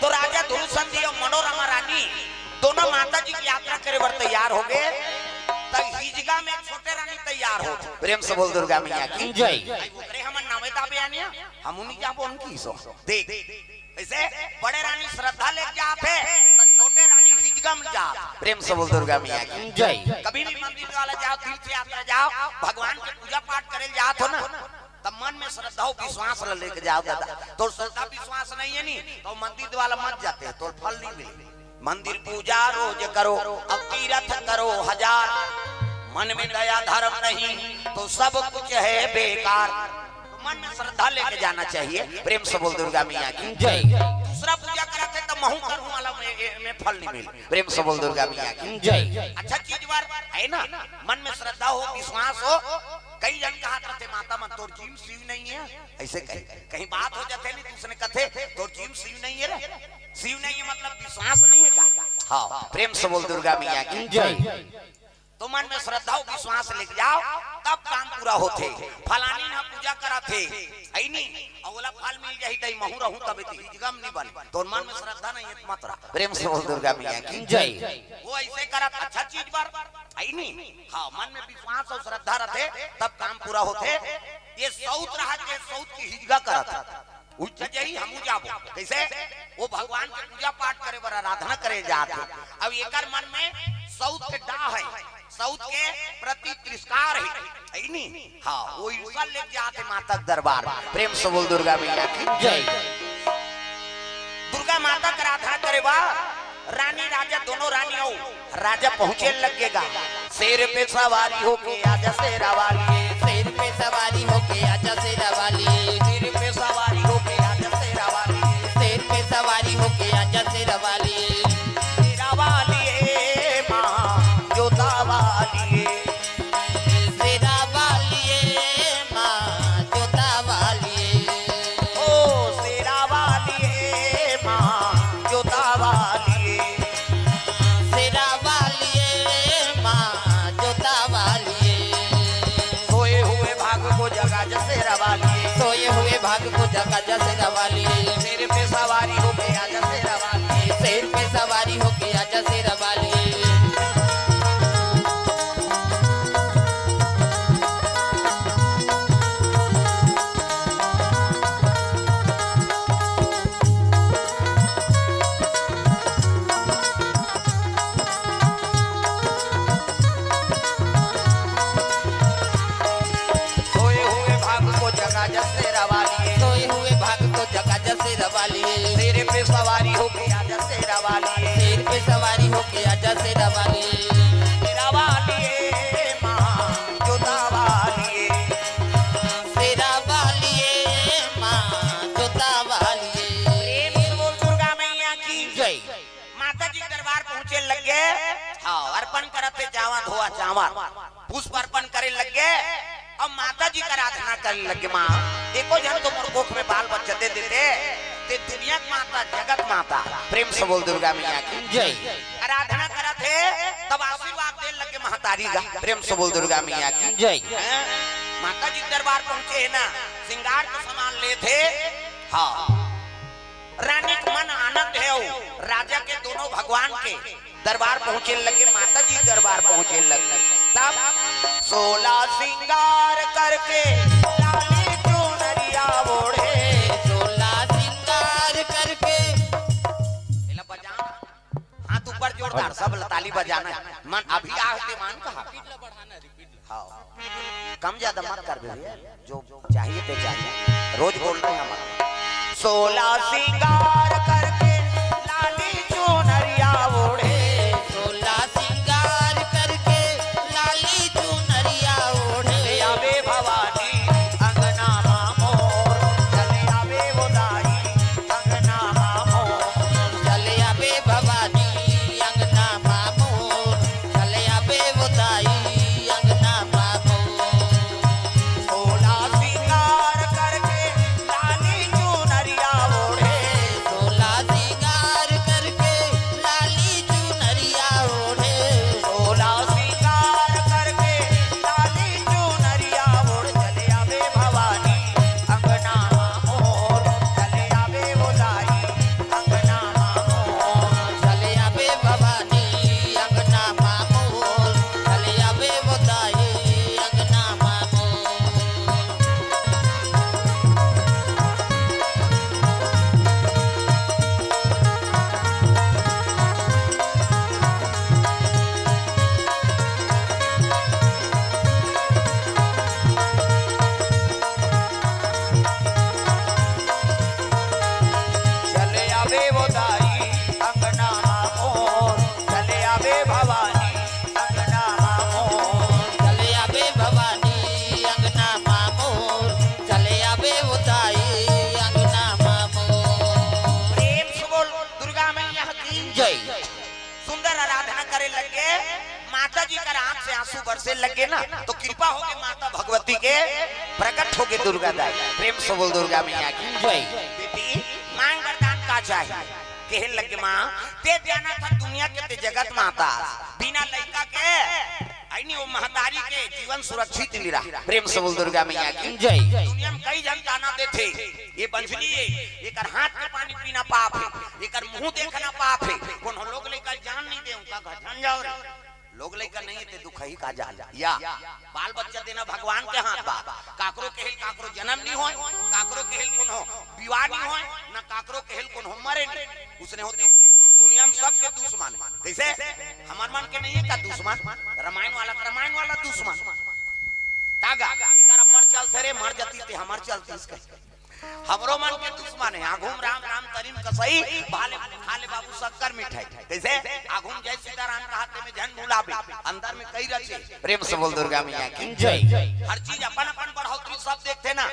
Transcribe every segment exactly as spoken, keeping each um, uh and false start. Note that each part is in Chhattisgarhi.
राजा ध्रुव संधि अउ मनोरमा रानी दोनों माता जी के यात्रा करे बर तैयार हो गए, त हिजगा में छोटे रानी तैयार हो। प्रेम से बोल दुर्गा मैया की जय। अरे हमन नावे दाबे आनिया, हम उन्हीं जाबो उनकी सो। देख, ऐसे बड़े रानी श्रद्धा लेके जात हे, त छोटे रानी हिजगा में जात। प्रेम से बोल दुर्गा मैया की जय। कभी भी मंदिर वाला जाओ, तीर्थ यात्रा जाओ, भगवान के पूजा पाठ करे जात हो ना, तब मन में श्रद्धा अउ विश्वास ल लेके जाओ दादा। तोर श्रद्धा विश्वास नहीं है नी, तो मंदिर वाला मत जाते, तोर फल नहीं मिले। मंदिर पूजा रोज करो, अब तीर्थ करो हजार, मन में दया धर्म नहीं, तो सब कुछ है बेकार। तो मन में श्रद्धा लेके जाना चाहिए। प्रेम से बोल दुर्गा मैया की जय। दूसरा पूजा करत हे, तब महू करूँ वाला में, में फल नहीं मिले। प्रेम से बोल दुर्गा मैया की जय। अच्छा चीज बार है ना, मन में श्रद्धा हो, विश्वास हो। कई जन कहत रहिथे, "माता मन, तोर जीम सीव नहीं है।" ऐसे कहे, कहीं बात हो जाथे नहीं, दूसरे कथे, "तोर जीम सीव नहीं है रे।" सीव नहीं है मतलब विश्वास नहीं है का? हाँ, प्रेम से बोल दुर्गा मैया की जय। तो मन में श्रद्धा अउ विश्वास लेके जाओ, तब काम पूरा होथे। फलानी ना पूजा करत हे, है नी, अउ ओला फल मिल जाही, तई महू रहूं, तबे तो हिजगा म नहीं बने। तोर मन में श्रद्धा नहीं है, मत रह। प्रेम से बोल दुर्गा मैया की जय। वो ऐसे करत अच्छा चीज बर, है नी? हाँ, मन में विश्वास अउ श्रद्धा रथे, तब काम पूरा होथे। ये सौत रहत हे, सौत के हिजगा करत हे। उच्च जई हमू जाबो। कैसे? वो भगवान के पूजा पाठ करे बर आराधना करे जात हे। अब एकर मन में सौत के डाह है, सौत के प्रति तिरस्कार है, है नी? हाँ, वो ईर्ष्या लेके जात हे माता के दरबार। प्रेम से बोल दुर्गा मैया की जय। दुर्गा माता के आराधना करे बर रानी राजा दोनों रानी अउ राजा पहुंचे लगे गा। शेर पे सवारी होके आजा शेरा वाली। शेर पे सवारी होके आजा शेरा वाली। शेर पे सवारी होके आजा शेरा वाली। शेर पे सवारी होके आजा शेरा वाली। शेरा वाली ए माँ, जोता वाली ए। शेरा वाली ए माँ, जोता वाली ए। ओ शेरा वाली ए माँ, जोता वाली ए। शेरा वाली ए माँ, जोता वाली ए। सोए हुए भाग को जगा जा शेरा वाली ए। सोए हुए भाग को जगा जा शेरा वाली ए। शेर पे सवारी होके आजा शेरा वाली ए। शेर पे सवारी होके आजा शेरा वाली ए। सोए हुए भाग को जगा जा शेरा वाली। सोए हुए भाग को जगा जा शेरा वाली। शेर पे सवारी होके आजा शेरा वाली। शेर पे सवारी होके आजा शेरा वाली। शेरा वाली ए माँ, जोता वाली ए। शेरा वाली ए माँ, जोता वाली ए। प्रेम से बोल दुर्गा मैया की जय। माता जी दरबार पहुंचे लगे। हाँ, अर्पण करत हे जावा धोवा चावा, पुष्प अर्पण करे लगे। अब माता जी का आराधना करे लगे। माँ, एको झन तो मोर कोख में बाल बच्चा दे देते, ते दुनिया की माता, जगत माता। प्रेम से बोल दुर्गा मैया की जय। आराधना करत हे, तब आशीर्वाद दे लगे महतारी का। प्रेम से बोल दुर्गा मैया की जय। हैं? माता जी दरबार पहुंचे हे ना, श्रृंगार के सामान लेथे। हाँ, रानी के मन आनंद हे, अउ राजा के दोनों भगवान के दरबार पहुंचे लगे, माता जी दरबार पहुंचे लगे। तब सोला श्रृंगार करके लाली चुनरिया ओढ़े। सोला श्रृंगार करके। एला बजाना। हाथ ऊपर जोरदार, सब ताली बजाना। मन अभी आते मान कहा। हाँ। कम ज्यादा मत कर भैया, जो चाहिए ते चाहिए, रोज बोल रहे हैं हम। सोला श्रृंगार करके लाली चुनरिया ओढ़े। सोला श्रृंगार करके लाली चुनरिया ओढ़े। चले आवे भवानी अंगना मा मोर, चले आवे वो दाई अंगना मा मोर। चले आवे भवानी अंगना मा मोर, चले आवे वो दाई अंगना मा मोर। सोला श्रृंगार करके लाली चुनरिया ओढ़े। आबे वो दाई अंगना मा मोर, चले आबे भवानी अंगना मा मोर। चले आबे भवानी अंगना मा मोर, चले आबे वो दाई अंगना मा मोर। प्रेम से बोल दुर्गा मैया की जय। सुंदर आराधना करे लग गे। माता जी कर आंख से आंसू बरसे लग गे ना, तो कृपा होगे माता भगवती के, प्रकट होगे दुर्गा दाई। प्रेम से बोल दुर्गा मैया की जय। बेटी, मांग वरदान का चाही? कहे लग गे, माँ, तें जानत हस दुनिया के, तें जगत माता, बिना लइका के, अइनी वो महतारी के जीवन सुरक्षित नइ रहा। प्रेम से बोल दुर्गा मैया की जय। दुनिया में कई झन ताना देथे, ये बंझली हे, एकर हाथ के पानी पीना पाप हे, एकर मुंह देखना पाप हे, कोनो लोग लइका जान नइ दे, उनका घर झन जाव रे। लोग लइका नइ हे ते दुखही का जान या। बाल बच्चा देना भगवान के हाथ बा। काकरो कहेल काकरो जनम नइ होय, काकरो कहेल कोनो विवाह नइ होय, ना काकरो कहेल कोनो मरे नइ। उसने होती दुनिया में सबके दुश्मन। कइसे? हमर मन के नइ हे का दुश्मन? रामायण वाला, रामायण वाला दुश्मन। तागा, एकर अब्बड़ चलथे रे, मर जाती ते हमर चलती इसके। हमरो मन के दुश्मन हे। आघू म राम राम तरी म कसई, भाले खा ले बाबू शक्कर मिठाई। कइसे? आघू म जय सीताराम कहाथे में झन भुलाबे, अंदर में कई रचे। प्रेम से बोल दुर्गा मैया की जय। हर चीज अपन अपन बढ़ोतरी सब देखथे ना,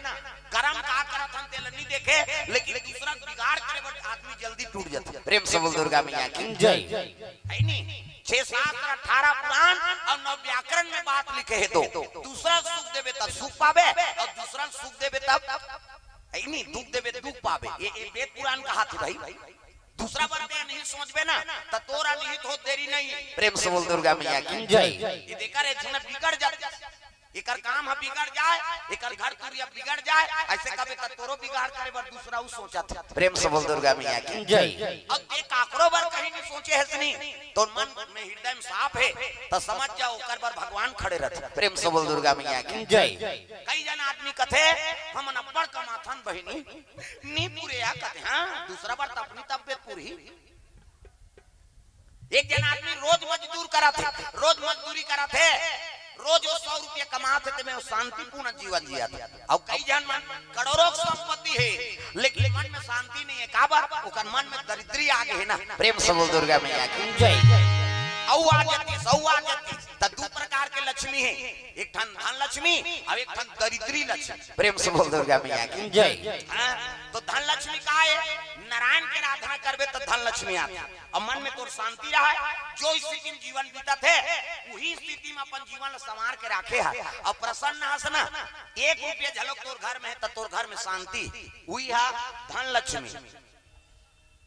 करम का करत हन तेला नइ देखे, लेकिन दूसरा के बिगाड़ करे बर आदमी जल्दी टूट जाथे। प्रेम से बोल दुर्गा मैया की जय। हे नी? छह शास्त्र, अठारह पुराण अउ नौ व्याकरण में बात लिखे हे दो। दूसरा ल सुख देबे तब सुख पाबे अउ दूसरा ल सुख देबे तब, हे नी, दुख देबे दुख पाबे। ये, ये वेद पुराण कहाथे भाई। दूसरा बर तें अनहित सोचबे ना, त तोर अनहित होत देरी नइ हे। प्रेम से बोल दुर्गा मैया की जय। ये देखा रे, झन बिगड़ जाथे। एकर काम ह बिगड़ जाय, एकर घर तुरिया बिगड़ जाय, अइसे कबे त तोरो बिगाड़ करे बर दूसरा उ सोचत हे। प्रेम से बोल दुर्गा मैया की जय। अब तें काकरो बर कहीं नइ सोचे हस नी, तोर मन में हृदय में साफ हे, त समझ जा ओकर बर भगवान खड़े रथे। प्रेम से बोल दुर्गा मैया की जय। कई झन आदमी कथे, हमन अब्बड़ कमाथन बहिनी, नइ पुरे या कथे, हाँ, दूसरा बर त अपनी तबियत पूरही। एक झन आदमी रोज मजदूर करत हे, रोज मजदूरी करत हे, रोज वो सौ रुपया कमात हे, तेमे वो शांतिपूर्ण जीवन जियत हे। अउ कई झन मन करोड़ों के संपत्ति हे, लेकिन मन में शांति नइ हे। काबर? ओकर मन में दरिद्री आ गे हे ना। प्रेम से बोल दुर्गा मैया की जय। अउ आ जातिस, अउ आ जातिस, त दू प्रकार के लक्ष्मी हे। एक ठन धन लक्ष्मी अउ एक ठन दरिद्री लक्ष्मी। प्रेम से बोल दुर्गा मैया की जय। हाँ, तो धन लक्ष्मी का हे? नारायण के आराधना करबे तो धन लक्ष्मी आथे। अउ मन में तोर शांति रहय, जो स्थिति में जीवन बीतत हे, उही स्थिति में अपन जीवन ल संवार के राखे हस अउ प्रसन्न हस ना, एक रुपया घलो तोर घर में हे त तोर घर में शांति, उही ह धन लक्ष्मी।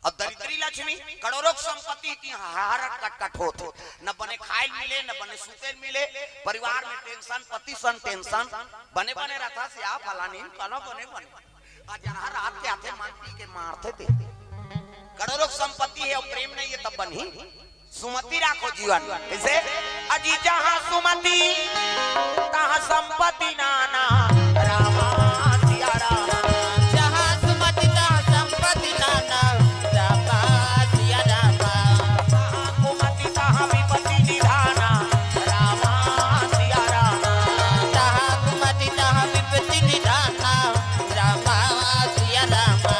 अब दरिद्री लक्ष्मी, करोड़ों के संपत्ति की हाहाकार कटकट होत हे, न बने खाए ल मिले, न बने सूते ल मिले, परिवार में tension, पति सन tension, बने बने रहथस या फलानी, कला बने बने। आज जहाँ रात के आथे, मन पी के मारथे ते। करोड़ों के संपत्ति हे अउ प्रेम नइ हे, तब बनही? सुमति राखो जीवन में। कइसे? अजी जहाँ सुमति, तहाँ संपत्ति नाना, रामा सिया रामा। जहाँ सुमति, तहाँ संपत्ति नाना, रामा सिया रामा। जहाँ कुमति, तहाँ विपत्ति निधाना, रामा सिया रामा। जहाँ कुमति, तहाँ विपत्ति निधाना, रामा सिया रामा।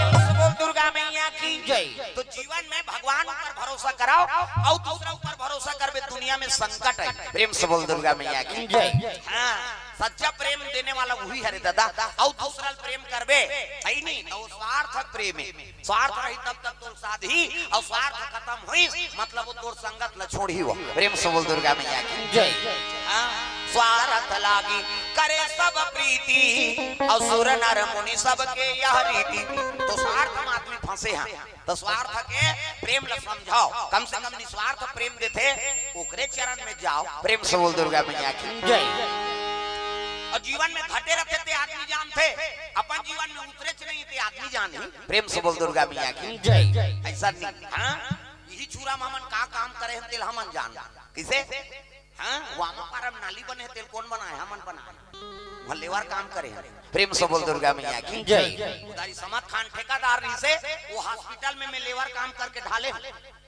प्रेम से बोल दुर्गा मैया की जय। तो जीवन में भगवान ऊपर भरोसा कराओ अउ दूसरा ऊपर भरोसा करबे, दुनिया में संकट हे। प्रेम से बोल दुर्गा मैया की जय। हाँ, सच्चा प्रेम देने वाला उही हरे दादा। अउ दूसरा ल प्रेम करबे, हे नी, त वो स्वार्थ प्रेम हे। स्वार्थ रही तब तक तोर साथ ही, अउ स्वार्थ खतम होइस, मतलब वो तोर संगत ल छोड़ही वो। प्रेम से बोल दुर्गा मैया की जय। हाँ, स्वार्थ लागी करे सब प्रीति, अउ सुर नर मुनि सबके यह रीति। तो स्वार्थ में आदमी फंसे हे। तो स्वार्थ के प्रेम ल समझाओ, कम से कम निस्वार्थ प्रेम देथे, ओकरे चरण में जाओ। प्रेम से बोल दुर्गा मैया की जय। अउ जीवन में घटे रथे ते आदमी जानथे, अपन जीवन में उतरेच नइ ते आदमी जानही। प्रेम से बोल दुर्गा मैया की जय। अइसा नइ, हाँ, इही छुरा में हमन का काम करे हन, तेला हमन जान। कइसे? हाँ, वामा पारा म नाली बने हे, तेला कोन बनाय? हमन बनाय। वहाँ लेबर काम करे हे। प्रेम से बोल दुर्गा मैया की जय। उधारी समत खान ठेकेदार रहिसे, वो हॉस्पिटल में मैं लेबर काम करके ढाले हँव।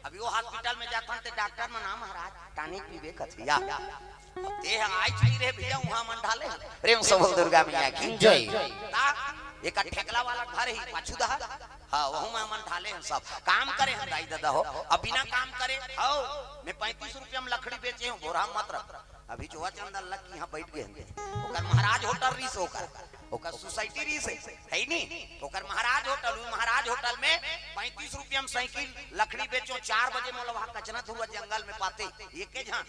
अभी वो हॉस्पिटल में जाथन ते डॉक्टर मन, "हाँ महाराज, टॉनिक पीबे," कथे या। अब ते ह आइच नइ रहे भैया, वहाँ मन ढाले हँव। प्रेम से बोल दुर्गा मैया की जय। ता एक ठेकला वाला घर हे पाछू डहर, हाँ, वहू में हमन ढाले हन सब। काम करे हन दाई ददा हो, अब बिना काम करे, हव, मैं पैंतीस रुपया में लकड़ी बेचे हँव, बोरा मत रख। अभी चोवा चंदन लग के यहाँ बैठ गए हन। ओकर महाराज होटल रहिस, ओकर, ओकर सोसाइटी रहिस, हे नी? ओकर महाराज होटल, वो महाराज होटल में पैंतीस रुपया में साइकिल लकड़ी बेचों, चार बजे मोला वहाँ कचना धुआ जंगल में पाते, एके झन।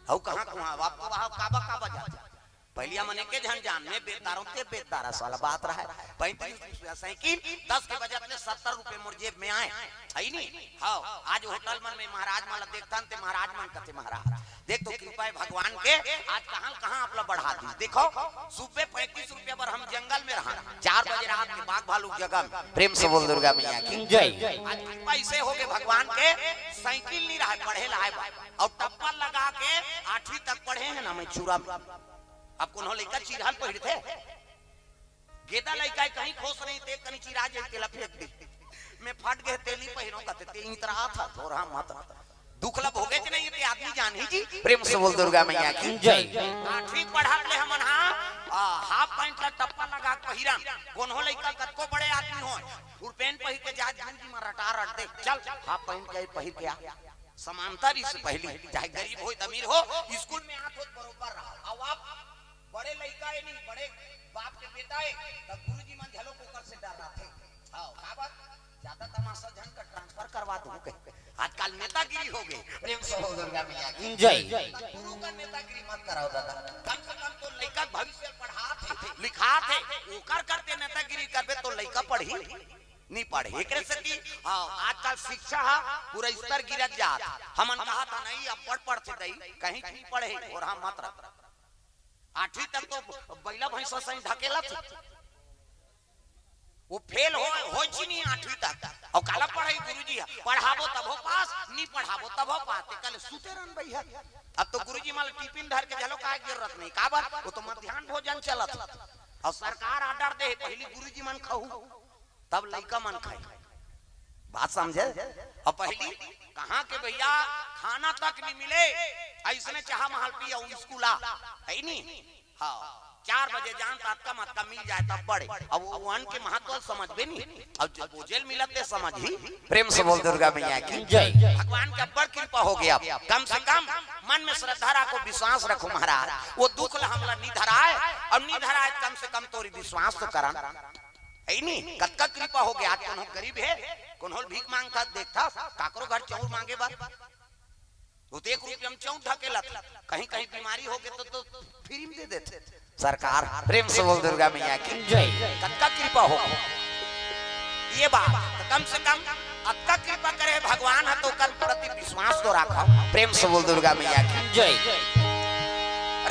हव कहाँ कुहाँ, अब तो वहाँ काबा काबा जाथे। पहिली हमन एके झन जान, मैं बेचदार हँव, ते बेचदार हस वाला बात रहय। पैंतीस रुपया साइकिल, दस के बजत ले सत्तर रुपया मोर जेब में आय, हे नी? हव, आज होटल मन में महाराज मन ला देखथन, ते महाराज मन कथे, "महाराज, देख तो कृपा हे भगवान के, आज कहाँ कहाँ आप ला बढ़ा दिस।" देखो, सुबह पैंतीस रुपया बर हम जंगल में रहन, चार बजे रात के बाघ भालू के जगह में। प्रेम से बोल दुर्गा मैया की जय। आज कृपा अइसे होगे भगवान के, साइकिल नइ रहय, पढ़े ला आय बा। अउ टप्पा लगा के आठवीं तक पढ़े हँव ना मैं चूरा में। अब कोनो लइका चिरहा ल पहिरथे, गेदा लइका हे, कहीं खोस नइ, ते कनी चिरा जाही, तेला फेंक दे। मैं फट गे, ते नइ पहिरों कथे, ते इतराथस, थोरहा मत। दुख ला भोगेच नइ हे ते आदमी जानही जी। प्रेम से बोल दुर्गा मैया की जय। आठवीं पढ़त ले हमन, हाँ, आ, हाफ पैंट ला टप्पा लगा के पहिरन। कोनो लइका कतको बड़े आदमी होय, फुल पैंट पहिर के जाय, गुरुजी मन रटा रट दे, "चल, हाफ पैंट के पहिर के आ।" समानता रहिस पहिली, चाहे गरीब होय, अमीर हो, स्कूल में आत होत बरोबर रहा। अब आप बड़े लइका हे नी, बड़े बाप के बेटा हे, तब गुरुजी मन घलो ओकर से डर्राथे। हव, काबर? ज्यादा तमाशा झन कर, ट्रांसफर करवा दूँ कहिके। आजकल नेतागिरी होगे। प्रेम से बोल दुर्गा मैया की जय। गुरु का नेतागिरी मत कराव ददा। कम से कम तोर लइका के भविष्य पढ़ात हे, लिखात हे, ओकर करते नेतागिरी करबे तो लइका पढ़ही, नइ पढ़ही। एकरे सेती, हाँ, आजकल शिक्षा ह पूरा स्तर गिरत जात। हमन कहत हन, "नहीं, अब्बड़ पढ़थे दई, कहीं नइ पढ़े, थोरहा मत रख।" आठवीं तक तो बइला भैंसा सही ढकेलत हे। वो फेल हो, होइच नइ आठवीं तक। अउ काला पढ़ाही गुरुजी ह, पढ़ाबो तभो पास, नइ पढ़ाबो तभो पास। ते कहले सुते रहन भैया। अब तो गुरुजी मन टिफिन धर के घलो काय के जरूरत नइ। काबर? वो तो मध्यान्ह भोजन चलत हे। अउ सरकार order दे हे, पहिली गुरुजी मन खाहू, तब लइका मन खाही। बात समझे? अउ पहिली कहाँ के भैया, खाना तक नइ मिले, अइसने चाहा महल पी अउ स्कूल आ, हे नी? हाँ, चार बजे जान त अतका मतका मिल जाय तब बड़े। अब वो अन्न के महत्व समझबे नी। अब जो बोझेल मिलत ते समझही। प्रेम से बोल दुर्गा मैया की जय। भगवान के अब्बड़ कृपा होगे। कम से कम मन में श्रद्धा राखो, विश्वास रखो महाराज। वो दुख ला हमला नइ धराय, अउ नइ धराय कम से कम तोर विश्वास तो करन। हे नी? कतका कृपा होगे। आज कोनो गरीब हे, कोनो ल भीख मांगथस, देखथस, काकरो घर चाउर मांगे बर। वो तो एक रुपया में चाउर ढकेलत हे। कहीं कहीं बीमारी होगे तो, तो फ्री में दे देथे सरकार। प्रेम से बोल दुर्गा मैया की जय। कतका कृपा हो। ये बात तो कम से कम अतका कृपा करे हे भगवान ह तो ओकर प्रति विश्वास तो राखव। प्रेम से बोल दुर्गा मैया की जय।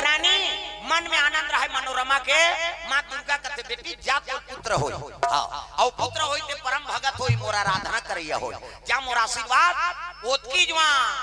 रानी मन में आनंद रहय मनोरमा के, माँ दुर्गा कथे, "बेटी जा तोर पुत्र होय।" हाँ, अउ पुत्र होय ते परम भगत होय, मोर आराधना करइया होय। जा मोर आशीर्वाद ओतकी जुआ।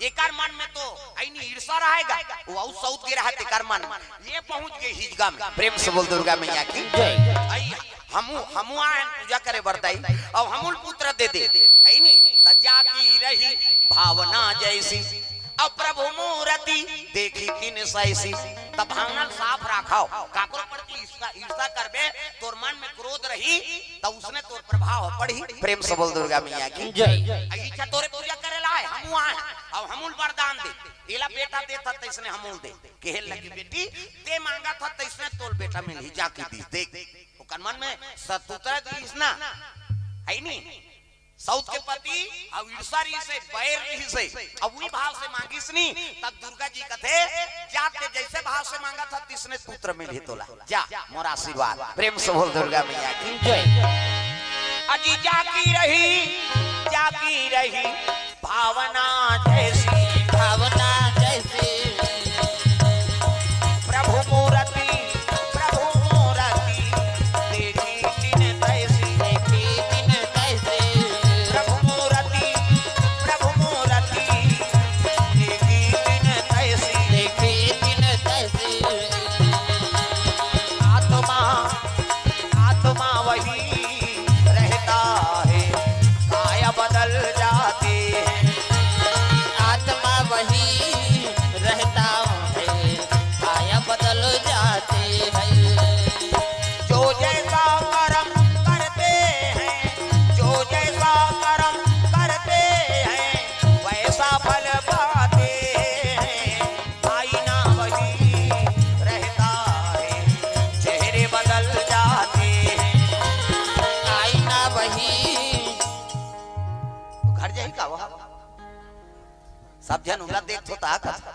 एकर मन में तो अइनी ईर्षा रहय गा, वो अउ सउत गे रहय तेकर मन में। ये पहुंच गे हिजगा में। प्रेम से बोल दुर्गा मैया की जय। अई हमू, हमू आयन पूजा करे बर दई, अउ हमू ल पुत्र दे दे। अइनी त जा कीरही भावना जैसी, अउ प्रभु मूरति देखी तिन सैसी। त भावना ल साफ राखव, काकरो प्रति ईर्षा, ईर्षा करबे, तोर मन में क्रोध रही, त उसने तोर प्रभाव पड़ही। प्रेम से बोल दुर्गा मैया की जय। अई इच्छा तोरे पूजा करे ला आय, हमू आय, अउ हमू ल वरदान दे, एला बेटा देथस तइसने हमू ल दे। कहे लगी, "बेटी, ते मांगथस तइसने तोल बेटा मिलही, जा कीरही देख।" ओकर मन में शत्रुता रहिस ना, हे नी? सउत के पति अउ ईर्षा रहिसे, बैर रहिसे, अउ उही भाव से मांगिस नी, तब दुर्गा जी कथे, "जा ते जइसे भाव से मांगथस, तइसने पुत्र मिलही तोला। जा, मोर आशीर्वाद।" प्रेम से बोल दुर्गा मैया की जय। अजी जा कीरही, जा कीरही भावना जैसी, भावना जैसी। प्रभु मूरति, प्रभु मूरति, देखी तिन तैसी, देखी तिन तैसी। प्रभु मूरति, प्रभु मूरति, देखी तिन तैसी। अब झन उला देखथो ता कथा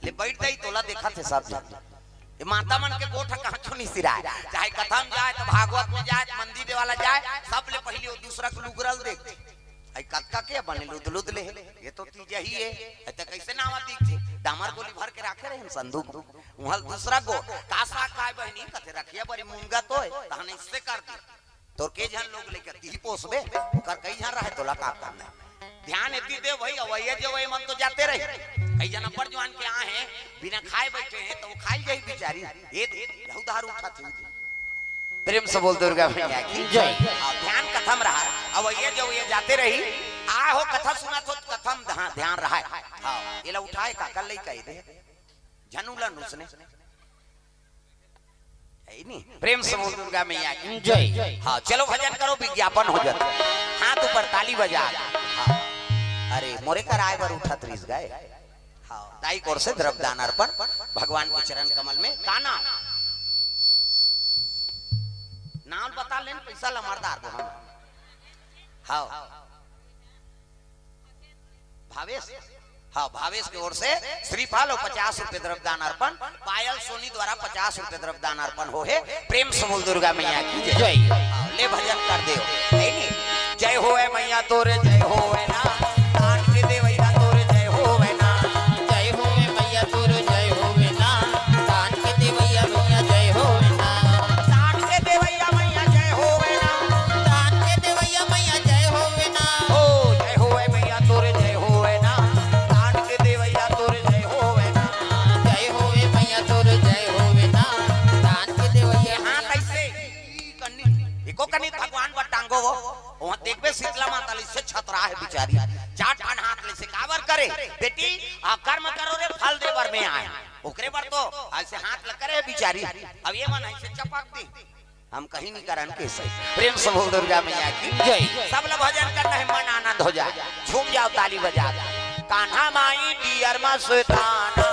ले बैठ जाई, तोला देखत हे सब झन। ये माता मन के गोठ कहाँ क्यों नहीं सिराय? चाहे कथा म जाय, त भागवत म जाय, त मंदिर वाला जाय, सबले पहिली वो दूसरा के लुगरा ल देखथे। अई कतका के बने लुद लुद ले हे, ये तो तीजा ही हे, अई त कइसे नावा दिखथे? डामर गोली भर के राखे रहे संदूक म। उहाँ दूसरा गोठ, का साग खाय बहिनी? कथे रखिया बरी मुनगा तो हे, तहन इससे कर दी। तोर के झन लोग लइका तीही पोसबे, ओकर कई झन रहय, तोला का करना हे? ध्यान एती दे भई, अवइया जे अवइया मन तो जाते रही। कई झन अब्बड़ जुवान के आ हे, बिना खाय बइठे हे, त वो खाय जाही बिचारी। ये दे, यहू दारू उठाथे। प्रेम से बोल दुर्गा मैया की जय। अउ ध्यान कथा म रहय, अवइया जे अवइया जाते रही। आ हो कथा सुनत हो, कथा म ध्यान, ध्यान रहय। हाँ, एला उठाय का कर लइका ये दे। झन उला नुसने। हे नी? प्रेम से बोल दुर्गा मैया की जय। हाँ, चलो भजन करो, विज्ञापन हो जात। हाथ ऊपर ताली बजा। हाँ। अरे, मोरे कर आय बर उठत रिहिस गा। हाँ, दाई कोर से द्रव्य दान अर्पण भगवान के चरण कमल में। का नाम? नाम बता लेन, पइसा ल मर डारबो हम। हाँ। भावेश, हाँ, भावेश के ओर से श्रीफल अउ पचास रुपये द्रव्य दान अर्पण, पायल सोनी द्वारा पचास रुपये द्रव्य दान अर्पण हो हे। प्रेम से बोल दुर्गा मैया की जय। जय। हाँ, ले भजन कर देव। हे नी? जय होवे मैया तोरे जय होवे ना, दान के देवैया तोरे जय होवे ना। जय होवे मैया तोरे जय होवे ना, दान के देवैया मैया जय होवे ना। दान के देवैया मैया जय होवे ना। दान के देवैया मैया जय होवे ना। ओ जय होवे मैया तोरे जय होवे ना, दान के देवैया तोरे जय होवे ना। जय होवे मैया तोरे जय होवे ना, दान के देवैया। हाँ, कइसे? ई कन्नी, एको कन्नी भगवान बर टांगो वो। वहाँ देखबे शीतला माता ले से छतरा हे बिचारी। चार ठन हाथ ले से काबर करे? बेटी, आ कर्म करो रे, फल दे बर में आय। ओकरे बर तो अइसे हाथ ल करे हे बिचारी। अब ये मन अइसे चपक दे। हम कहीं नहीं करन के सही। प्रेम से बोल दुर्गा मैया की जय। सब ल भजन करना हे, मन आनंद हो जाय, झूम जाव ताली बजा। कान्हा माई डियर मस्ताना।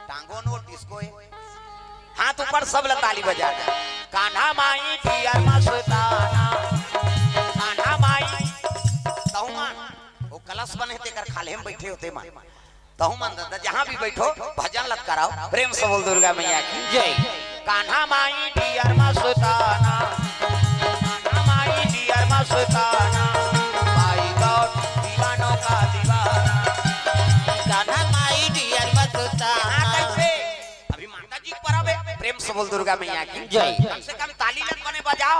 टांगो नो डिस्को हे। हाथ ऊपर सब ल ताली बजा। कान्हा माई डियर मस्ताना। कान्हा माई। तहु मन। वो कलश बने तेकर खाल्हे म बइठे होते मन। तहु मन दादा, जहाँ भी बइठो, भजन ल कराव। प्रेम से बोल दुर्गा मैया की जय। कान्हा माई डियर मस्ताना, कान्हा माई डियर मस्ताना, माई गॉड दीवानों का दीवाना। कान्हा माई डियर मस्ताना। हाँ, कइसे? अभी माता जी के परब हे, प्रेम से बोल दुर्गा मैया की जय। कम से कम ताली ल बने बजाव,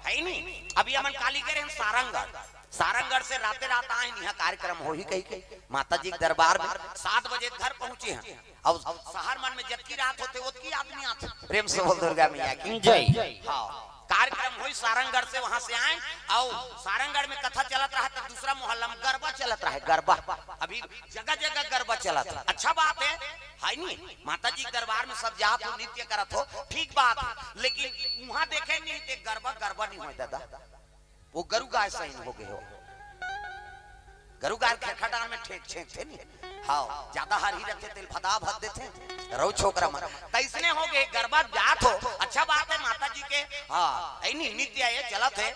हे नी? अभी हमन काली करे हम सारंगढ़। सारंगढ़ से राते रात आए, इहाँ कार्यक्रम होही कहिके माता जी के दरबार में सात बजे घर पहुँचे हैं। अउ शहर मन में जतकी रात होथे, ओतकी आदमी आथे। प्रेम से बोल दुर्गा मैया की जय। हाँ, कार्यक्रम होही सारंगढ़ से, वहाँ से आए, अउ सारंगढ़ में कथा चलत रहा त दूसरा मोहल्ला में गरबा चलत रहा, गरबा। अभी जगह जगह गरबा चलत हे, अच्छा बात हे, हे नी? माता जी के दरबार में सब जात हो, नृत्य करत हो, ठीक बात हे, लेकिन उहाँ देखे नहीं ते गरबा, गरबा नहीं होय दादा। वो गरु गाय सही हो गे हो। गरु गाय खेखा डाल में ठेक छेंक थे नी। हाँ, जादा हरही रथे तेल फदा भर देथे। रहो छोकरा मन। त अइसने हो गे, गरबा जात हो, अच्छा बात हे माता जी के। हाँ, हे नी, नृत्य ये चलत हे,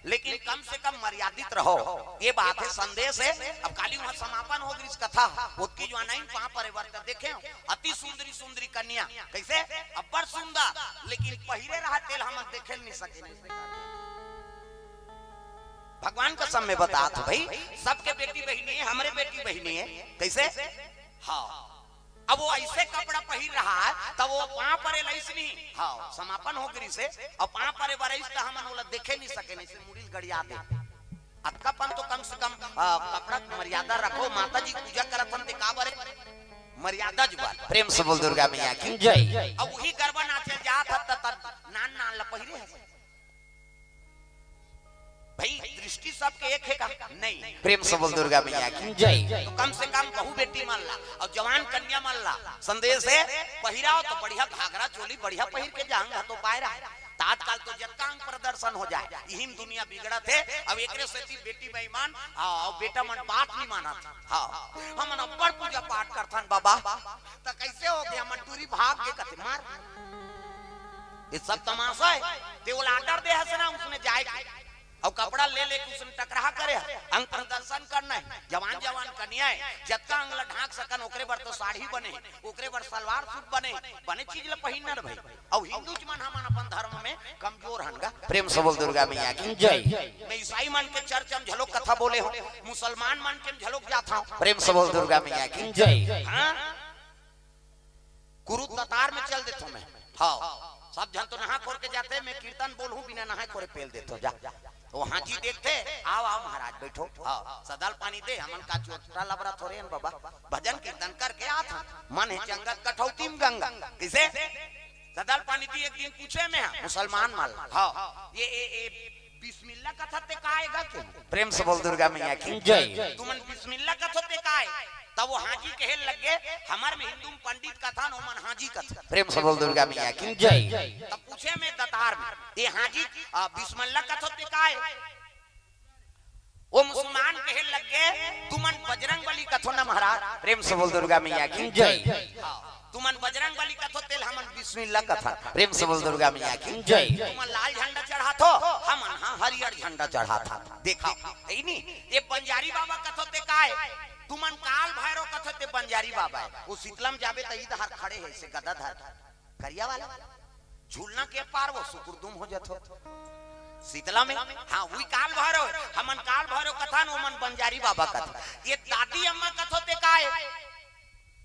लेकिन कम से कम मर्यादित रहो। ये बात हे, संदेश हे। अब काली उहाँ समापन हो गिस कथा, ओतकी जुवान आइन पाँव परे बर त देखे हो, अति सुंदरी सुंदरी कन्या, कइसे? अब्बड़ सुंदर, लेकिन पहिरे रहा तेल हमन देखे नहीं सके। भगवान कसम में बतात हो भई, सबके बेटी बहिनी हे, हमरे बेटी बहिनी हे। कइसे? हाँ। अब वो अइसे कपड़ा पहिर रहा हे, त वो पाँव परे लइस नहीं। हाँ, समापन हो गिस हे, अउ पाँव परे बर अइस त हमन ओला देखे नहीं सके, नहीं से मुड़ी ल गड़िया दे। अतका पन तो कम से कम, आ, कपड़ा के मर्यादा रखो, माता जी के पूजा करत हन ते का बरे? मर्यादा जुबान। प्रेम से बोल दुर्गा मैया की जय। अब वही गरबा नाचे जात हत त, त नान नान ल पहिरे हस। भई, दृष्टि सबके एक हे का? नहीं। प्रेम से बोल दुर्गा मैया की जय। तो कम से कम बहू बेटी मन ला अउ जवान कन्या मन ला संदेश हे, पहिराव त बढ़िया घाघरा चोली बढ़िया पहिर के जांग ह तो पायरा। त आजकल तो जतका अंग प्रदर्शन हो जाय, इही म दुनिया बिगड़त हे। अब एकरे सेती बेटी बेईमान, हाँ, अउ बेटा मन बात नहीं मानत। हाँ, हमन अब्बड़ पूजा पाठ करथन बाबा, त कइसे हो गे हमन टूरी भाग गे कथे मार। ये सब तमाशा हे। ते ओला order दे हस ना, उसने जाय के। अउ कपड़ा ले लेके उसने टकराहा करे हे। अंग प्रदर्शन करना हे। जवान जवान कन्या हे, जतका अंग ला ढांक सकन, ओकरे बर तो साड़ी बने हे, ओकरे बर सलवार सूट बने हे, बने चीज ला पहिनना रे भाई। अउ हिंदू मन हमन अपन धर्म में कमजोर हन गा। प्रेम से बोल दुर्गा मैया की जय। मैं ईसाई मन के चर्च में झलोक कथा बोले हों, मुसलमान मन के झलोक जात हों। प्रेम से बोल दुर्गा मैया की जय। हाँ, कुरुद दतार में चल देथों मैं। हाँ, सब झन तो नहा खोर के जाथे, मैं कीर्तन बोलहूँ, बिना नहाए खोरे पेल देथों। जा, ओ हाँजी देखथे, "आओ, आओ महाराज, बैठो। हाँ, सदा ल पानी दे, हमन का चोटा लबरा थोरे हन बाबा, भजन कीर्तन करके आत हन। मन हे चंगा त कठौती में गंगा।" कइसे? सदा ल पानी दी। एक दिन पूछे मैं, हाँ, मुसलमान मन ला, हाँ, ये, ये, ये बिस्मिल्ला कथस ते काय गा के? प्रेम से बोल दुर्गा मैया की जय। तुमन बिस्मिल्ला कथो ते काय? तब ओ हाँजी कहे लगे, "हमर में हिंदू में पंडित कथन, ओमन हाँजी कथन।" प्रेम से बोल दुर्गा मैया की जय। तब पूछे मैं दतार में, "ये हाँजी, आ, बिस्मिल्ला कथो ते काय?" ओ मुसलमान कहे लगे, "तुमन बजरंग बली कथो ना महाराज।" प्रेम से बोल दुर्गा मैया की जय। हाँ, "तुमन बजरंग बली कथो तेला हमन बिस्मिल्ला कथन।" प्रेम से बोल दुर्गा मैया की जय। "तुमन लाल झंडा चढ़ाथो, हमन हा हरियर झंडा चढ़ाथन।" देखा, हे नी, ये बंजारी बाबा कथो ते काय? "तुमन काल भैरव कथो ते बंजारी बाबा हे।" ओ शीतला में जाबे त इधर खड़े हे, अइसे गदा धर, करिया वाला, झूलना के पार वो सुकुरदुम हो जाथो। शीतला में, हाँ, उही काल भैरव हे, हमन काल भैरव कथन, ओमन बंजारी बाबा कथन। ये दादी अम्मा कथो ते काय?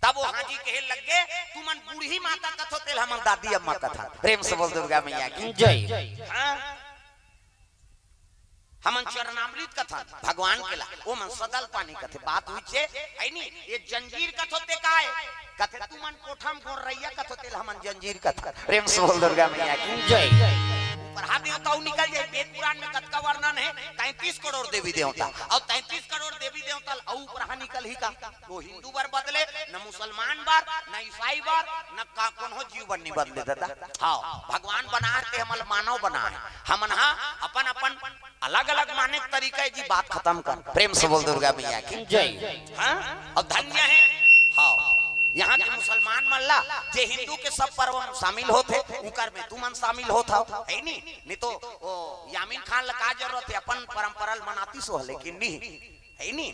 तब ओ हाँजी कहे लगे, "तुमन बूढ़ी माता कथो तेला हमन दादी अम्मा कथन।" प्रेम से बोल दुर्गा मैया की जय। हाँ? हमन चरणामृत कथन भगवान के ला, ओमन सदा ल पानी कथे। बात हुई छे, हे नी? ये जंजीर कथो ते काय? कथे, "तुमन कोठा में गोरैया कथो तेला हमन जंजीर कथन।" प्रेम से बोल दुर्गा मैया की जय। ऊपरहा देवता अउ निकल जाय, वेद पुराण में कतका वर्णन हे, तैंतीस करोड़ देवी देवता, अउ तैंतीस करोड़ देवी देवता अउ ऊपरहा निकलही का? ओ हिंदू बर बदले, न मुसलमान बर, न ईसाई बर, न का कोनो जीव बर नी बदले दादा। हाँ, भगवान बनाय हे ते हमन ला मानव बनाय हे। हमन हा अपन अपन अलग-अलग माने के तरीका हे जी, बात खतम कर। प्रेम से बोल दुर्गा मैया की जय। हाँ? अउ धन्य हे, हाँ, यहाँ के मुसलमान मन ला, जे हिंदू के सब पर्व में शामिल होथे, उकर में तुमन शामिल होथव, हे नी? नी तो ओ यामीन खान ला का जरूरत हे, अपन परंपरा ल मनातिस ओ, लेकिन नी, हे नी?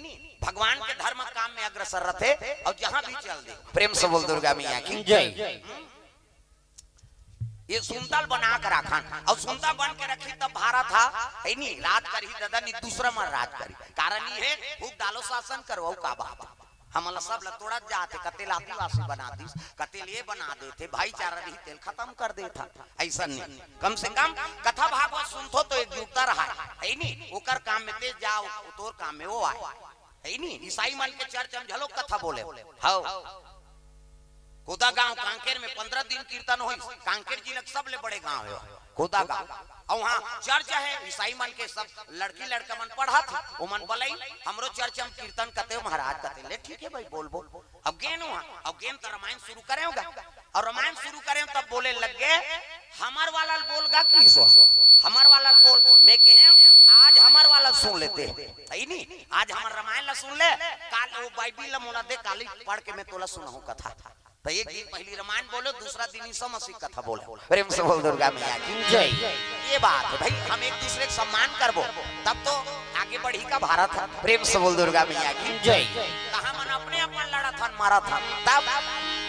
भगवान के धर्म काम में अग्रसर रथे, अउ जहाँ भी चल दे। प्रेम से बोल दुर्गा मैया की जय। ये सुनता ल बना के राखन, अउ सुनता बन के रखही तब भारत हा, हे नी, राज करही दादा, नी दूसरा मन राज करही। कारण ये हे, फूट डालो शासन करो, अउ का बात हे? हमन ला सब ला तोड़त जात हे, कते ल आदिवासी बना दिस, कते ल ये बना देथे, भाईचारा रही तेला खतम कर देथे। अइसन नी, कम से कम कथा भागवत सुनथो तो एकजुटता रहा, हे नी, ओकर काम में ते जा, ओ तोर काम में ओ आय। हे नी, ईसाई मन के चर्च में झलोक कथा बोले। हव। कोदागांव कांकेर में पंद्रह दिन कीर्तन होइस। कांकेर जिला के सबले बड़े गांव हे कोदागांव। अउ उहाँ चर्च हे, ईसाई मन के सब लड़की लड़का मन पढ़त हे, ओमन बलई, "हमरो चर्च में कीर्तन कते हो महाराज?" कते, "ले ठीक हे भाई, बोल बोल।" अब गेन उहाँ, अब गेन त रामायण शुरू करे होगा। अउ रामायण शुरू करे तब बोले लग गे, "हमर वाला ल बोल गा कि ईश्वर, हमर वाला ल बोल।" मैं कहे, "आज हमर वाला ल सुन लेते।" हे नी, आज हमर रामायण ला सुन ले, काल ओ बाइबिल ला मोला दे, काली पढ़ के मैं तोला सुनाहूँ कथा। त एक दिन पहिली रामायण बोलो, दूसरा दिन ईसा मसीह कथा बोलो। प्रेम से बोल दुर्गा मैया की जय। ये बात हे भाई, हम एक दूसरे के सम्मान करबो, तब तो आगे बढ़ही का भारत हा। प्रेम से बोल दुर्गा मैया की जय। त हमन अपने अपन लड़त हन, मरत हन, तब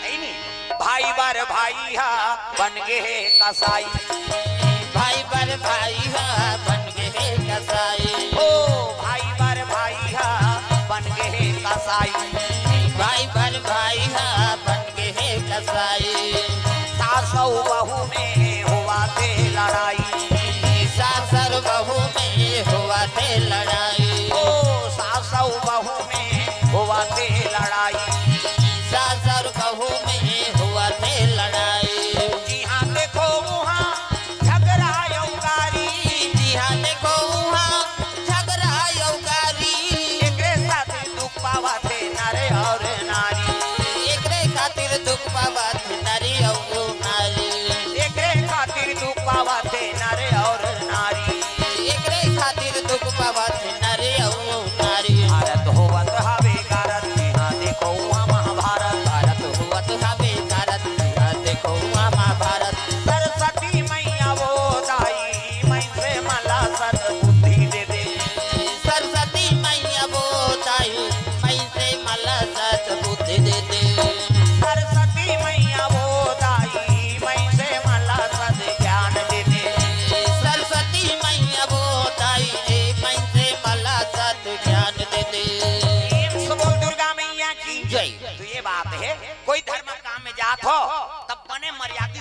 हे नी, भाई बर भाई हा बन गे हे कसाई। भाई बर भाई हा बन गे हे कसाई। ओ भाई बर भाई हा बन गे हे कसाई। भाई बर भाई हा बन गे हे कसाई। सास अउ बहू में होवथे लड़ाई। सास अउ बहू में होवथे लड़ाई। ओ सास अउ बहू में होवथे लड़ाई। सास अउ बहू में होवथे लड़ाई। जिहाँ देखो उहाँ झगरा अउ गारी। जिहाँ देखो उहाँ झगरा अउ गारी। एकरे साथे दुख पावथे नर अउ नारी। एकरे खातिर दुख पावथे नर अउ नारी।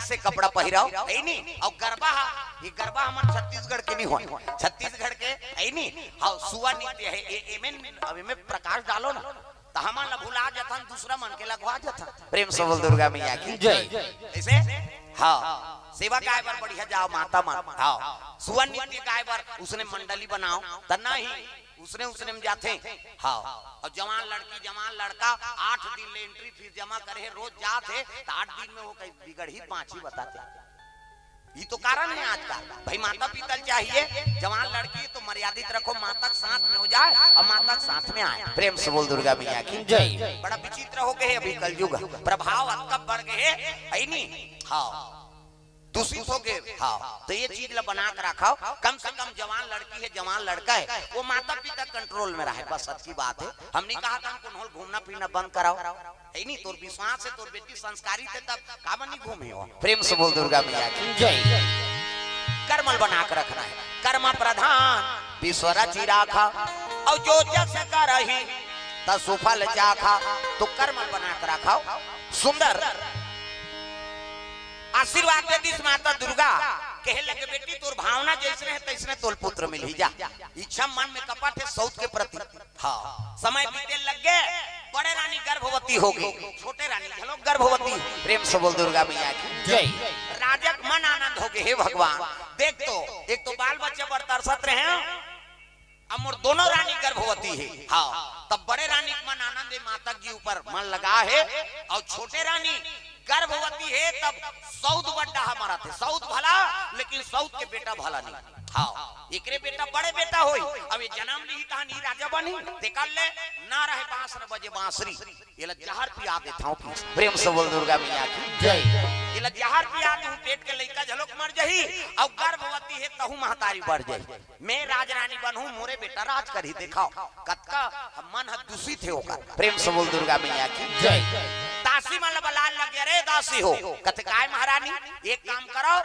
से कपड़ा पहिराव, है नी? अउ गरबा हा, ये गरबा हमर छत्तीसगढ़ के नी होय, छत्तीसगढ़ के, है नी? हाँ, सुआ नृत्य हे, ए-, एमेन, अब एमे प्रकाश डालो ना, त हमन ला भुला जथन, दूसरा मन के लगवा जथन। प्रेम से बोल दुर्गा मैया की जय। ऐसे? हाँ, सेवा गाय बर बढ़िया जाव माता मन, हाँ, सुआ नृत्य गाय बर उसने मंडली बनाव, त नहीं, उसने, उसने में जाथे। हाँ, अउ जवान लड़की, जवान लड़का आठ दिन ले entry fees जमा करे हे, रोज जात हे, त आठ दिन में वो कहीं बिगड़ही, बाँचही, बताते। ये तो कारण है आज का। भाई, माता पिता चाहिए, जवान लड़की तो मर्यादित रखो, माता के साथ में हो जाए अउ माता के साथ में आए। प्रेम से बोल दुर्गा मैया की जय। बड़ा विचित्र हो गए हे अभी कलयुग, प्रभाव अतका बढ़ गए हे, है नी? हाँ, दूषित हो गए। हाँ, त ये चीज ला बना के रखव। कम से कम जवान लड़की हे, जवान लड़का हे, वो माता पिता control में रहे, बस अतकी बात हे। हम नहीं कहा था हमको नोल घूमना फिरना बंद कराव, है नी? तोर विश्वास हे, तोर बेटी संस्कारी हे, तब काबर नहीं घूमे हो? प्रेम से बोल दुर्गा मैया की जय। कर्म ल बना के रखना हे, कर्म प्रधान विश्व रचि राखा, अउ जो जस करही त सुफल चाखा। त कर्म ल बना के रखव, सुंदर आशीर्वाद दे दिस माता दुर्गा, कहे लगे, "बेटी, तोर भावना जैसने हे, तैसने तोल पुत्र मिलही जा।" इच्छा मन में कपट हे सौत के प्रति। हाँ, समय बीते लग गए, बड़े रानी गर्भवती हो गई, छोटे रानी घलो गर्भवती। प्रेम से बोल दुर्गा मैया की जय। राजा के मन आनंद हो गए, "हे भगवान, देख तो, एक तो बाल बच्चे बर तरसत रहे हैं, अब मोर दोनों रानी गर्भवती हे।" हाँ, तब बड़े रानी के मन आनंद हे, माता जी ऊपर मन लगा हे, अउ छोटे रानी गर्भवती हे, तब सौत बड्डा हमारा थे, सौत भला, लेकिन सौत के बेटा भला नहीं। हाँ, एकरे बेटा बड़े बेटा होई, अब ये जन्म लिही तहन ही राजा बनी, तेकर ले ना रहे बांस न बजे बांसुरी, एला जहर पिया देथव कि। प्रेम से बोल दुर्गा मैया की जय। एला जहर पिया देहूं, पेट के लइका झलोक मर जही, अउ गर्भवती हे तहू महतारी मर जही। मैं राजरानी बनहूं, मोरे बेटा राज करही, देखाव कतका मन ह दूषित हे ओकर। प्रेम से बोल दुर्गा मैया की जय। दासी मन ल बलाय लगे, "अरे दासी हो," कथे, "काय महारानी?" "एक काम करो,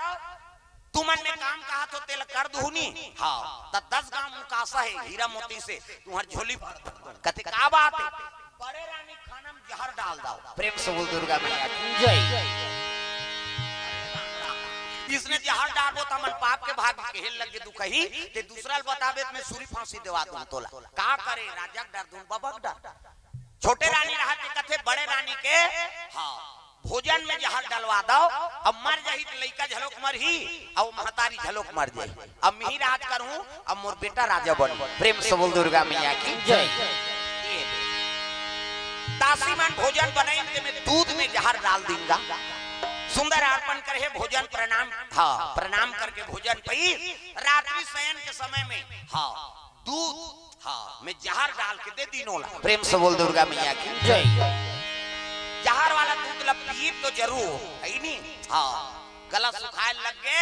तुमन में काम कहा तो तेला कर दुहूं नी।" हाँ, त दस गांव मुकासा हे हीरा मोती से, तुम्हार झोली भर। कथे, "का बात हे?" "बड़े रानी खाना में जहर डाल दव।" प्रेम से बोल दुर्गा मैया की जय। इसने जहर डालबो त हमन पाप के भाग के हेल लगे दुखही, ते दूसरा ल बताबे त मैं सूली फांसी देवा दूं तोला। का करे राजा के डर दूं, बबा के डर। छोटे रानी रहत ते कथे बड़े रानी के, हाँ, भोजन में जहर डलवा दव, अब मर जाही त लइका झलोक मरही, अउ महतारी झलोक मर जाही। अब मिही राज करहूं, अब मोर बेटा राजा बनही। प्रेम से बोल दुर्गा मैया की जय। दासी मन भोजन बनाइन ते में दूध में जहर डाल दीन गा। सुंदर अर्पण करे हे भोजन प्रणाम, हाँ, प्रणाम करके भोजन पई। रात्रि शयन के समय में, हाँ, दूध, हाँ, में जहर डाल के दे दीन ओला। प्रेम से बोल दुर्गा मैया की जय। जहर वाला दूध ला पीब तो जरूर, है नी? हाँ, गला सुखाय लग गे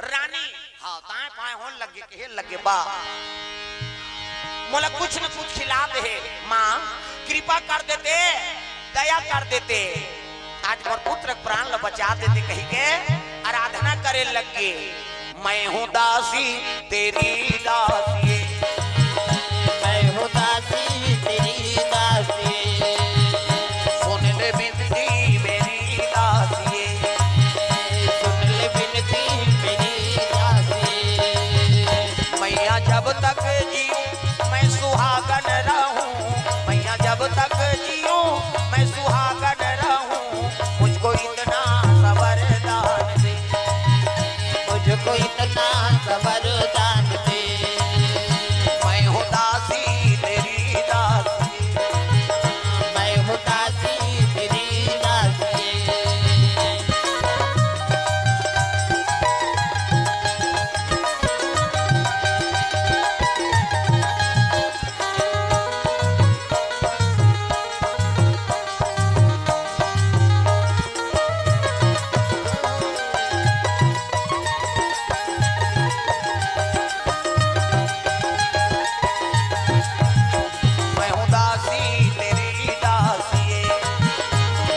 रानी, हाँ, दाएं बाएं होन लग गे, कहे लग गे, "बा, मोला कुछ न कुछ खिला दे हे, माँ, कृपा कर देते, दया कर देते, आज मोर पुत्र के प्राण ल बचा देते," कही के आराधना करे लग गे। "मैं हूँ दासी तेरी दासी, मैं हूँ दासी तेरी दासी, सुन ले बिनती मेरी दासी, सुन ले बिनती मेरी दासी, मैया जब तक जीऊँ मैं सुहागन रहूँ, मैया जब तक जीऊँ मैं सुहागन रहूँ, मुझको इतना सा वरदान दे, मुझको इतना सा वरदान दे, मैं हूँ दासी तेरी दासी, मैं हूँ दासी तेरी दासी।" मैं हूँ दासी तेरी दासी,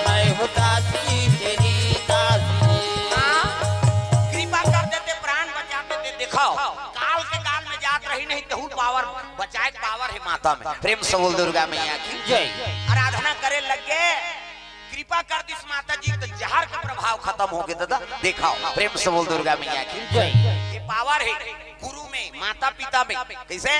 मैं हूँ दासी तेरी दासी। हाँ, कृपा कर देते, प्राण बचा देते। देखाव, काल के काल में जात रही नहीं, तहूँ पावर बचाए के पावर हे माता में। प्रेम से बोल दुर्गा मैया की जय। आराधना करे लग गे। कृपा कर दिस माता जी, त जहर के प्रभाव खतम होगे दादा। देखाव, प्रेम से बोल दुर्गा मैया की जय। ये पावर हे गुरु में, माता पिता में। कइसे?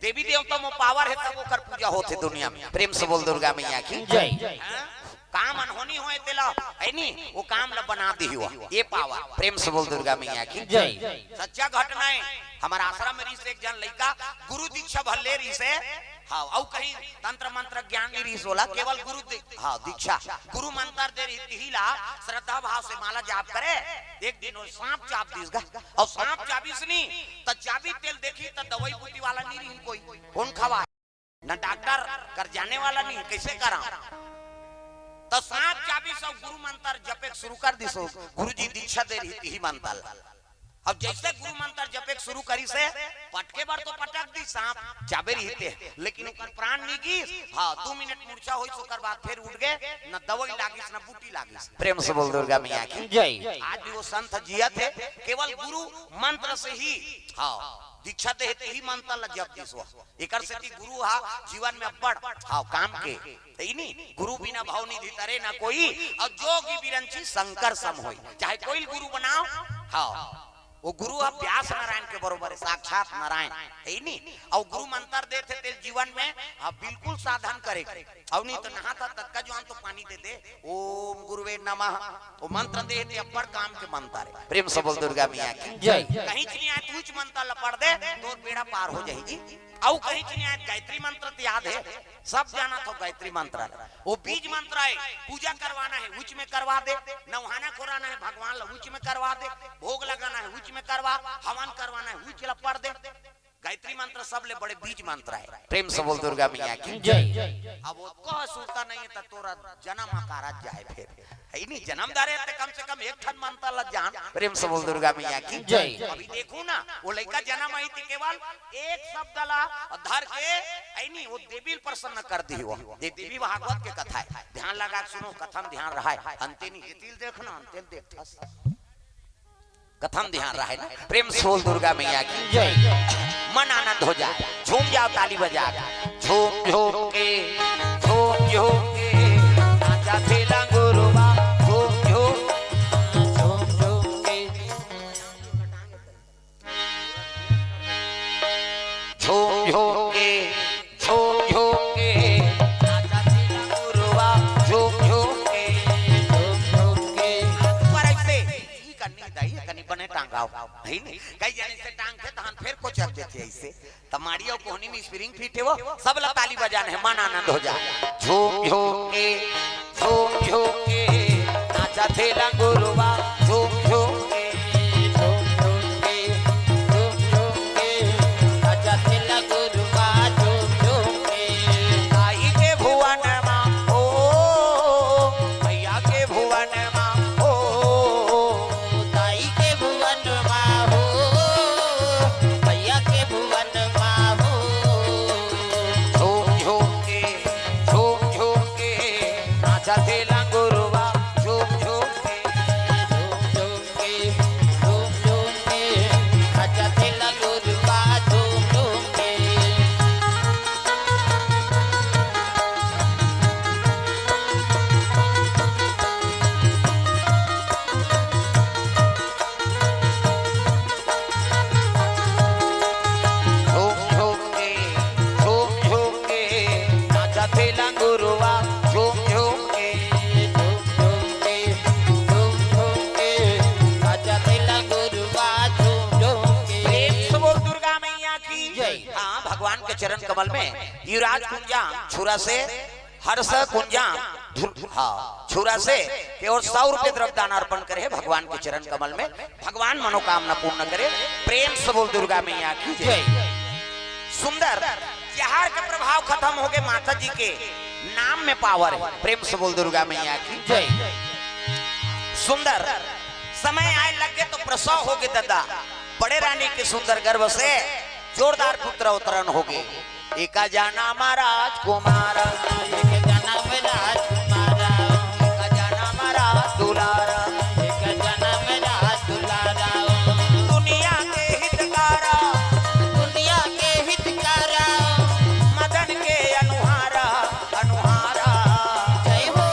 देवी देवता में पावर हे, तब ओकर पूजा होथे दुनिया में। प्रेम से बोल दुर्गा मैया की जय। हाँ? काम अनहोनी होय तेला, हे नी, वो काम ला बना दिही वो। ये पावर, प्रेम से बोल दुर्गा मैया की जय। सच्चा घटना हे। हमर आश्रम में रिहिस एक झन लइका, गुरु दीक्षा भले रिहिस हे, हाँ, अउ कहीं तंत्र मंत्र ज्ञान नइ रिहिस ओला, केवल गुरु दि-, हाँ, दीक्षा, गुरु मंत्र दे रिहिस, तिही ला श्रद्धा भाव से माला जाप करे। एक दिन वो सांप चाब दिस गा, अउ सांप चाबिस नी, त चाबी तेल देखिस त दवई बूटी वाला नइ रिहिस कोई, कोन खवा, न डॉक्टर कर जाने वाला नइ, कइसे कराव? त सांप चाबिस अउ गुरु मंत्र जपे के शुरू कर दिस वो, गुरु जी दीक्षा दे रिहिस, तिही मंत्र ला। अब जइसे गुरु मंत्र जपे के शुरू करिस हे, पटके बर तो पटक दिस सांप, चाबे रिहिस ते, लेकिन ओकर प्राण नइ गिस। हाँ, दू मिनट मूर्छा होइस, ओकर बाद फेर उठ गे, न दवई लागिस, न बूटी लागिस। प्रेम से बोल दुर्गा मैया की जय। आज भी वो संत जियत हे, केवल गुरु मंत्र से ही, हाँ, दीक्षा दे हे, तिही मंत्र ला जप दिस वो। एकर सेती गुरु हा जीवन में अब्बड़, हाँ, काम के। हे नी, गुरु बिना भव निधि तरे न कोई, अउ जोगी बिरंची शंकर सम होई। चाहे कोई गुरु बनाव, हाँ, वो गुरु ह व्यास नारायण के बरोबर हे, साक्षात नारायण, हे नी। अउ गुरु मंत्र देथे तेल जीवन में, हाँ, बिल्कुल साधन करे के। अउ नइ त नहात ह ततका जुआन तो पानी दे दे, ओम गुरुवे नमः, वो मंत्र दे हे ते अब्बड़ काम के मंत्र हे। प्रेम से बोल दुर्गा मैया की जय। कहीं च नइ आय, तू ही मंत्र ला पढ़ दे, तोर बेड़ा पार हो जाही जी। अउ कहीं च नइ आय, गायत्री मंत्र तो याद हे, सब जानत हो गायत्री मंत्र। वो बीज मंत्र हे, पूजा करवाना हे, उच में करवा दे, नवहाना खोराना हे भगवान ला, उच में करवा दे, भोग लगाना हे, उच में करवा, हवन करवाना हे, उच ला पढ़ दे। गायत्री मंत्र सबले बड़े बीज मंत्र हे। प्रेम से बोल दुर्गा मैया की जय। अब वो कह सुरता नइ हे त तोर जनम अकारथ जाय फेर। हे नी, जनम धरे हे त कम से कम एक ठन मंत्र ला जान। प्रेम से बोल दुर्गा मैया की जय। अभी देखहू ना, वो लइका जनम आइस त केवल एक शब्द ला धर के, हे नी, वो देवी ल प्रसन्न कर दिस वो। ये देवी भागवत के कथा हे, ध्यान लगा के सुनो, कथा म ध्यान रहय। अंते नइ, एती ल देख ना, अंते ल देखथस। कथा म ध्यान रहय ना। प्रेम से बोल दुर्गा मैया की जय। मन आनंद हो जाय, झूम जाव ताली बजा के। झूम झूम के, झूम झूम के, नाचा थे लंगुरवा। झूम झूम, झूम झूम के, झूम झूम के, झूम झूम के, नाचा थे लंगुरवा। झूम झूम के, झूम झूम के। ऊपर ऐसे, ई कनी दाई, कनी बने टांगाव। हे नी? कई जने से टांगथे, तहन फेर कोचक देथे ऐसे। त माड़ी अउ कोहनी में spring fit हे वो, सब ला ताली बजाना हे, मन आनंद हो जाय। झूम झूम के, झूम झूम के, नाचा थे लंगुरवा। झूम झूम के, झूम झूम के, झूम झूम के, नाचा थे लंगुरवा। झूम झूम के, आई के भुवन मा, ओ, मैया के भुवन मा, ओ, दाई के भुवन मा हो, भैया के भुवन मा हो। झूम झूम के, झूम झूम के, नाचा थे लंगुरवा। झूम झूम के, झूम झूम के, झूम झूम के, नाचा थे लंगुरवा। झूम झूम के। झूम झूम के, झूम झूम के, नाचा थे लंगुरवा। झूम झूम के, झूम झूम के, झूम झूम के, नाचा थे लंगुरवा। झूम झूम के। प्रेम से बोल दुर्गा मैया की जय। हाँ, भगवान के चरण कमल में युवराज कुंजाम छुरा से हर्ष कुंजाम, हाँ, छुरा से के ओर सौ रुपये द्रव्य दान अर्पण करे हे भगवान के चरण कमल में। भगवान मनोकामना पूर्ण करे। प्रेम से बोल दुर्गा मैया की जय। जय। सुंदर, जहर के प्रभाव खतम होगे, माता जी के नाम में पावर हे। प्रेम से बोल दुर्गा मैया की जय। सुंदर, समय आय लगे तो प्रसव होगे ददा, बड़े रानी के सुंदर गर्भ से जोरदार पुत्र अवतरण होगे। एक जनम राजकुमार, एक जनम राजकुमार, एक जनम राज दुलार, एक जनम राज दुलार। दुनिया के हितकार, दुनिया के हितकार, मदन के अनुहार, अनुहार। जय हो।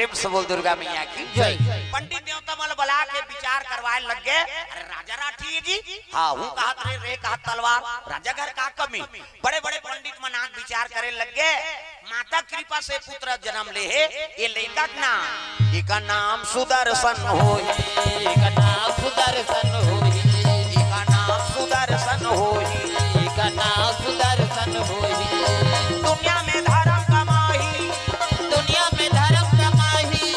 प्रेम से बोल दुर्गा मैया की जय। पंडित देवता मन बला के विचार करवाए लग गे। अरे राजा राठी हे जी, हाँ, हूँ कहत रे, रे कहत तलवार, राजा घर का कमी। बड़े बड़े पंडित मन आके विचार करे लग गे। माता कृपा से पुत्र जन्म ले हे, ये लइका के नाम, एकर नाम सुदर्शन होही। एकर नाम सुदर्शन होही। एकर नाम सुदर्शन होही। एकर नाम सुदर्शन होही। दुनिया में धर्म कमाही। दुनिया में धर्म कमाही।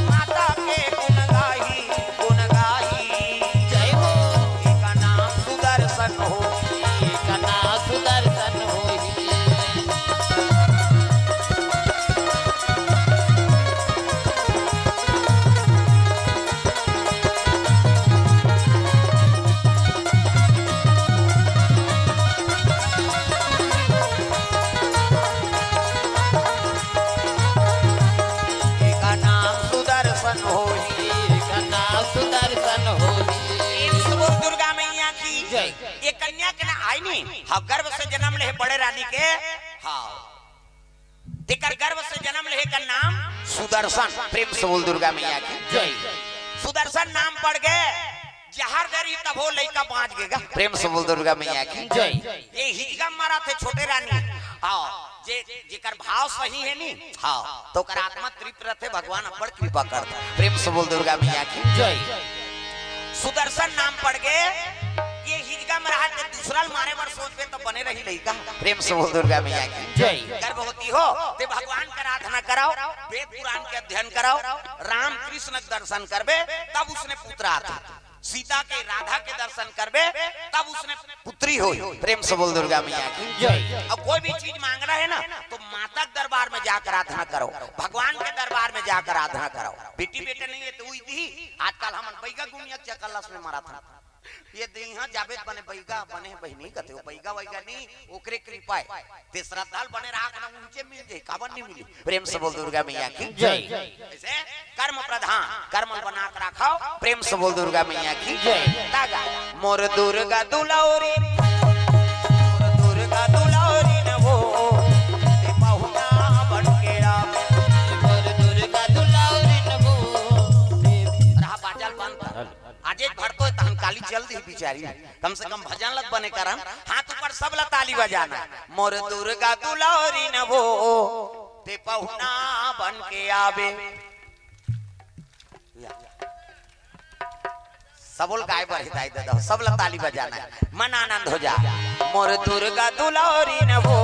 माता के गुण गाही, गुण गाही। जय हो। एकर नाम सुदर्शन होही। एकर नाम सुदर्शन होही। एकर नाम सुदर्शन होही। एकर नाम सुदर्शन होही। प्रेम से बोल दुर्गा मैया की जय। ये कन्या के ना आई नी, हाँ, गर्भ से जन्म ले बड़े रानी के, हाँ, तेकर गर्भ से जन्म ले का नाम सुदर्शन। प्रेम से बोल दुर्गा मैया की जय। सुदर्शन नाम पड़ गे, जहर दरी तभो लइका बाँच गेगा। प्रेम से बोल दुर्गा मैया की जय। ये हिजगा मरत हे छोटे रानी, हाँ, जे जेकर भाव सही हे नी, हाँ, तो ओकर आत्मा तृप्त रथे, भगवान अब्बड़ कृपा करथे। प्रेम से बोल दुर्गा मैया की जय। सुदर्शन नाम पड़ गे, ये हिजगा में रहत हे, दूसरा ल मारे बर सोचबे त बने रही लइका। प्रेम से बोल दुर्गा मैया की जय। गर्भवती हो ते भगवान के आराधना कराओ, वेद पुराण के अध्ययन कराओ, राम कृष्ण के दर्शन करबे तब उसने पुत्र आथे। सीता के, राधा के दर्शन करबे तब उसने पुत्री होही। प्रेम से बोल दुर्गा मैया की जय। अब कोई भी चीज मांगना हे ना तो माता के दरबार में जाकर आराधना करो, भगवान के दरबार में जाकर आराधना करो। बेटी बेटे नहीं हे तो उही दी। आजकल हमन बैगा गुनिया के चक्कर लस में मरत हन। ये दे इहाँ जाबे त बने बैगा, बने हे बहिनी कथे, वो बैगा वैगा नहीं, ओकरे कृपा हे। ते श्रद्धा ल बने रहा ना, ऊंचे मिल जाही, काबर नहीं मिली। प्रेम से बोल दुर्गा मैया की जय। ऐसे कर्म प्रधान, कर्म ल बना के रखो। प्रेम से बोल दुर्गा मैया की जय। तागा मोर दुर्गा दुलौरी, मोर दुर्गा दुलौरी न वो, ते पहुना बन के आ। मोर दुर्गा दुलौरी न वो, ते रहा बाजा ल बंद कर। आजेच भर तो तहन काली चल दी बिचारी। कम से कम भजन लग बने करन। हाथ ऊपर सब ला ताली बजाना। मोर दुर्गा दुलौरी न वो, ते पहुना बन के आबे। या। सबो ल गाय बर हिदाई दे दो, सब ला ताली बजाना हे, मन आनंद हो जा। मोर दुर्गा दुलौरी न वो,